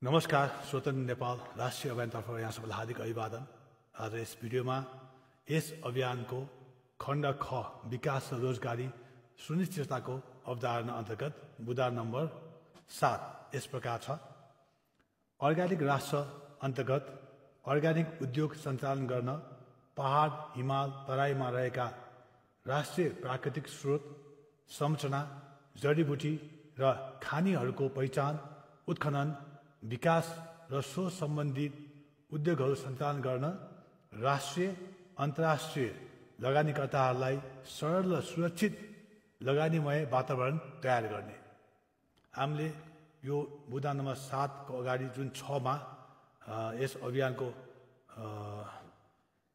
नमस्कार, स्वतन्त्र नेपाल राष्ट्रिय अभियानतर्फ यहाँ सबैलाई हार्दिक अभिवादन। आज यस भिडियोमा यस अभियानको खण्ड ख विकास र रोजगारी सुनिश्चितताको अवधारणा अन्तर्गत बुदा नम्बर 7 यस प्रकार छ। अर्ग्यानिक राष्ट्र अन्तर्गत अर्ग्यानिक उद्योग सञ्चालन गर्न पहाड, हिमाल, तराईमा रहेका राष्ट्रिय प्राकृतिक स्रोत, संरचना, जडीबुटी र खानीहरूको पहिचान, उत्खनन, विकास र सो सम्बन्धित उद्योगहरू सञ्चालन गर्न राष्ट्रिय अन्तर्राष्ट्रिय लगानीकर्ताहरूलाई सरल र सुरक्षित लगानीमय वातावरण तयार गर्ने। हामीले यो बुदा नम्बर 7 को अगाडि जुन 6 मा यस अभियानको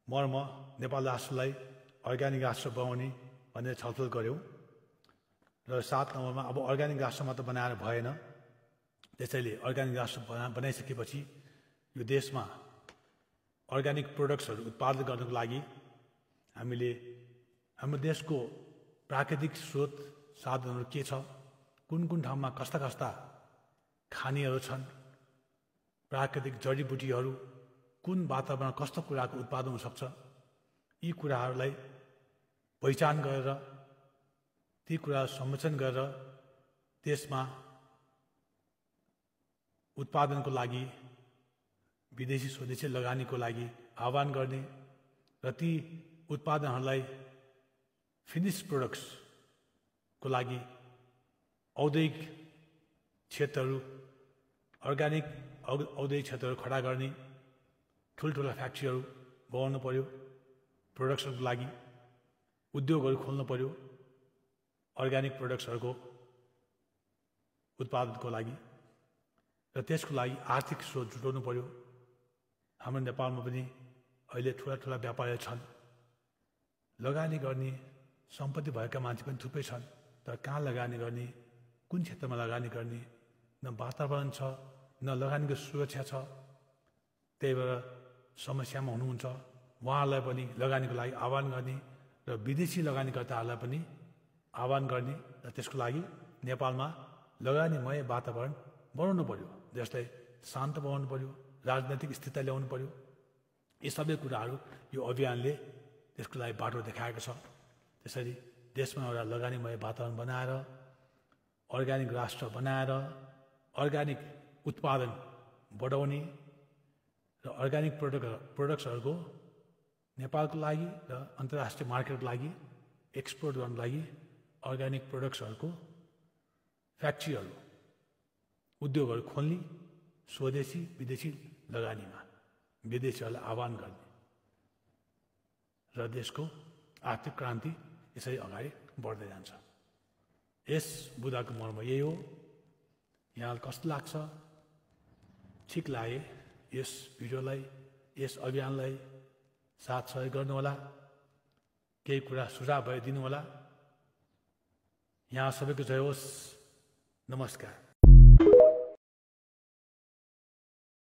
मर्म नेपाल राष्ट्रलाई अर्ग्यानिक राष्ट्र बनाउने भनेर छलफल गऱ्यौँ र 7 नम्बरमा अब अर्ग्यानिक राष्ट्र मात्र बनाएर भएन। त्यसैले अर्ग्यानिक राष्ट्र बनाइसकेपछि यो देशमा अर्ग्यानिक प्रोडक्ट्सहरू उत्पादन गर्नको लागि हामीले हाम्रो देशको प्राकृतिक स्रोत साधनहरू के छ, कुन कुन ठाउँमा कस्ता कस्ता खानीहरू छन्, प्राकृतिक जडीबुटीहरू कुन वातावरण कस्तो कुराको उत्पादन हुनसक्छ, यी कुराहरूलाई पहिचान गरेर ती कुराहरू संरक्षण गरेर देशमा उत्पादनको लागि विदेशी स्वदेशी लगानीको लागि आह्वान गर्ने र ती उत्पादनहरूलाई फिनिश प्रोडक्ट्सको लागि औद्योगिक क्षेत्रहरू, अर्ग्यानिक औद्योगिक क्षेत्रहरू खडा गर्ने, ठुल्ठुला फ्याक्ट्रीहरू बनाउनु पर्यो, प्रोडक्सनको लागि उद्योगहरू खोल्नु पर्यो, अर्ग्यानिक प्रोडक्ट्सहरूको उत्पादनको लागि र त्यसको लागि आर्थिक स्रोत जुटाउनु पर्यो। हाम्रो नेपालमा पनि अहिले ठुला व्यापारीहरू छन्, लगानी गर्ने सम्पत्ति भएका मान्छे पनि थुप्रै छन्, तर कहाँ लगानी गर्ने, कुन क्षेत्रमा लगानी गर्ने, न वातावरण छ, न लगानीको सुरक्षा छ। त्यही भएर समस्यामा हुनुहुन्छ। उहाँहरूलाई पनि लगानीको लागि आह्वान गर्ने र विदेशी लगानीकर्ताहरूलाई पनि आह्वान गर्ने र त्यसको लागि नेपालमा लगानीमय वातावरण बनाउनु पर्यो। जस्तै शान्त बनाउनु पर्यो, राजनैतिक स्थिरता ल्याउनु पर्यो। यी सबै कुराहरू यो अभियानले त्यसको लागि बाटो देखाएको छ। त्यसरी देशमा एउटा लगानीमय वातावरण बनाएर, अर्ग्यानिक राष्ट्र बनाएर, अर्ग्यानिक उत्पादन बढाउने र अर्ग्यानिक प्रोडक्ट्सहरूको नेपालको लागि र अन्तर्राष्ट्रिय मार्केटको लागि एक्सपोर्ट गर्नको लागि अर्ग्यानिक प्रोडक्ट्सहरूको फ्याक्ट्रीहरू, उद्योगहरू खोल्ने, स्वदेशी विदेशी लगानीमा विदेशीहरूलाई आह्वान गर्ने र देशको आर्थिक क्रान्ति यसरी अगाडि बढ्दै जान्छ। यस बुदाको मर्म यही हो। यहाँलाई कस्तो लाग्छ? ठिक लागे यस भिडियोलाई, यस अभियानलाई साथ सहयोग गर्नुहोला, केही कुरा सुझाव भए दिनुहोला। यहाँ सबैको जय होस्। नमस्कार।